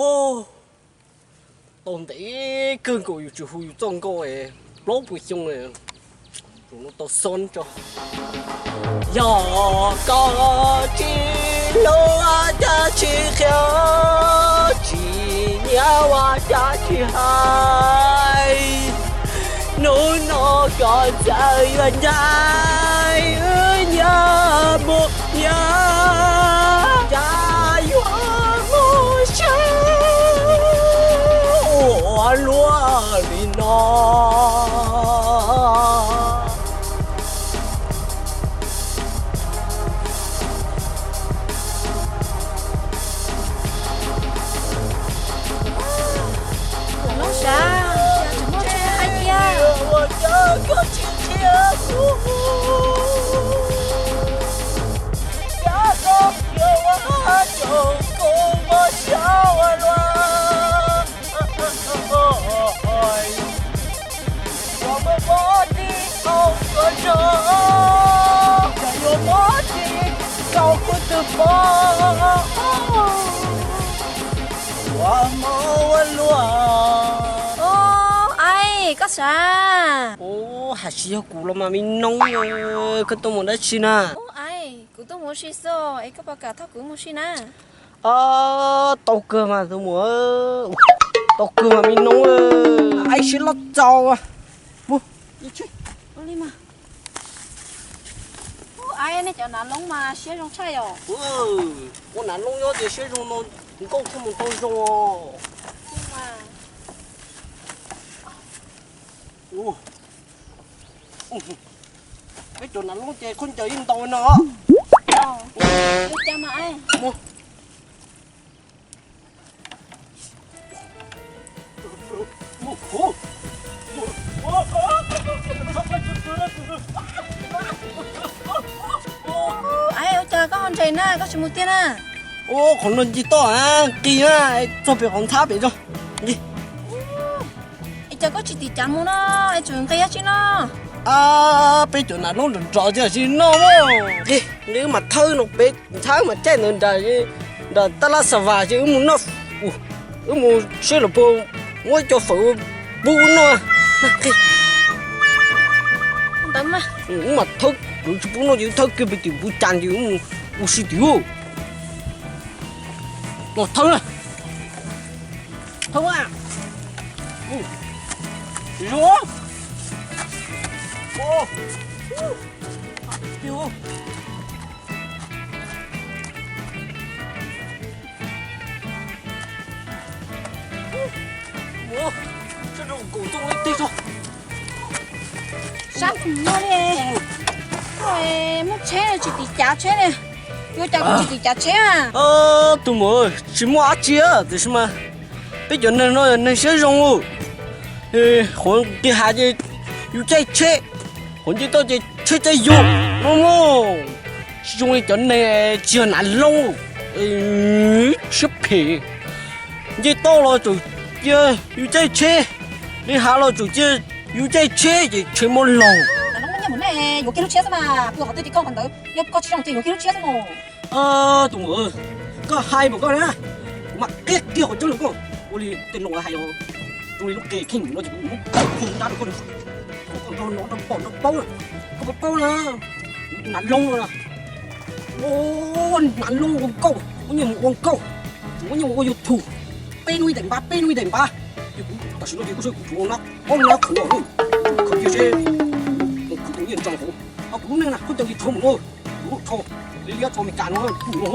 Tau ntev kawg nkaus yus tsis hu yus txoj nkauj plaub puas xyoo, tau xon tso. Yog koj tsis hlub ua cas tsis qhia, tsis nyiam ua cas tsis hais. Hnub no koj txawm yuav ncaim wb nyias mus nyias, cas yuav mus saib ua luaj li no. Loob sav, tseem muaj tsheb hais tias ua cas koj tsis qhia kuv, cas koj yuav ua rau kuv mob siab ua luaj. Koj muaj mob tib qho koj zog, koj yuav mob tib kaum kuv twb pom. Ua mob ua luaj. Ub, aib, koj sav. Ub, hais tsis yog kuv los mas me noob, koj tuaj mus dab tsi na? Ub, aib, kuv tuaj mus ua si xwb es koj puas kam thauj kuv mus si na? Tau kawg mas tus muam, tau kawg mas me noob, aib siab loj txaus. Mus. Ua li mas. Ub, aib, nej cov nav loob mas siab zoo tshaj yom. Ua nav loob nyob ces siab zoo no, nkauj thiaj mus tau zoo os. Peb cov nav loob ces khaub ncaws yeej ntau no. Mus. Aib, ua cas koj ho nres na, koj tsis mus tiag na? Ub, qhov no nce toj qis na, txog pem qhov ntxhab pem tso. Es cas koj tsis tim cav mus no, es tseem nqis dab tsi no? Peb cov nav loob nrov nrov thiab tsis noj. Nqis, nqis wb mam thawb no pem ntxhab, wb mam caij ntawd nram, nram tab laj xa vas ces wb mus noj, wb mus saib los puas muab cov fawm pub wb noj. Wb mam thawb, wb tsis pub noj ces wb thawb kiag pem tim puv cas ces wb mus ua si tim ub. Los thawb na. Thawb a. Zoo. Sab tus muag li, muaj tsheb tsis tim cav tsheb li, yuav cas kuj tsis tim cav tsheb a. Tus muam, tsis muaj dab tsi tiam sis mas peb cov neeg no neeg siab zoo. Qhuav nqis hav ces yus caij tsheb, qhuav nce toj ces tsheb caij yus. Tsis zoo li cov neeg tsis yog nav loob, siab phem. Nce toj los tseem cia yus caij tsheb, nqis hav los tseem cia yus caij tsheb ces tsheb muab laug. Yuav kiag lub tsheb xwb mas, ua qhov twg ces koj qhov ntawd, yog koj tsis zoo ces yuav kiag lub tsheb xwb mas. Tus muam, koj hais mas koj na, kuv mam qhia kiag qhov tseeb rau koj. Ua li tej no hais zoo li lub qe kheej no ces kuv muab kaw kiag dab rau koj, koj nrog no nrog pom nrog paub, koj puas paub na? Kuv tus nav loob no na, nav loob ua nkauj, muab nyiaj mus ua nkauj, muab nyiaj mus ua YouTube, peb hnub ib daim npab, peb hnub ib daim npab. Ces kuv tam sim no ces koj saib kuv tshuav na, ob nab qhwv los, khaws kiag seb mus khwv tus nyiaj ntsa hauv. Ho kuv lub neej na khaub ncaws li rho mus no, kuv lub rho li liab rho Meskas no, kuv no.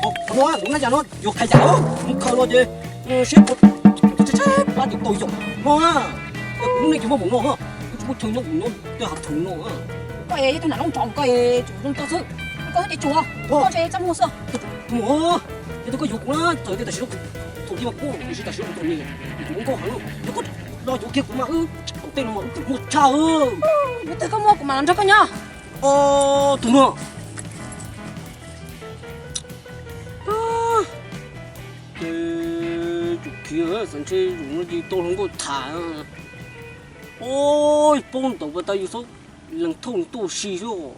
Qhov no kuv na yam no yuav qhais yam mus khaws los ces seb puas tseb plab ces tau yaum no. Kuv lub neej ces muaj mus no, kuv tsis muaj chaw nyob, kuv nyob tej hav thuv no. Koj yog tus nav loob nrov, koj tsuas zoo tau xwb, koj ces tsuas koj ntshe txaj muag xwb. Tus muam, yog tias koj yuav kuv na, txawm tias tam sim no thaum li mas kuv tiam sis tam sim no kuv txom nyem, kuv ua nkauj heev, yog koj los yuav kiag kuv mas wb tom tej no mas wb tseem muaj tshaj. Yog tias koj muaj kuv mam los nrog koj nyob. Tus muam, ces tsum khiav xav ntshe zaum no ces tau hluas nkauj tham. Oj, paub ntaus pas tas yus txhob lees thauj nws tuaj si xwb.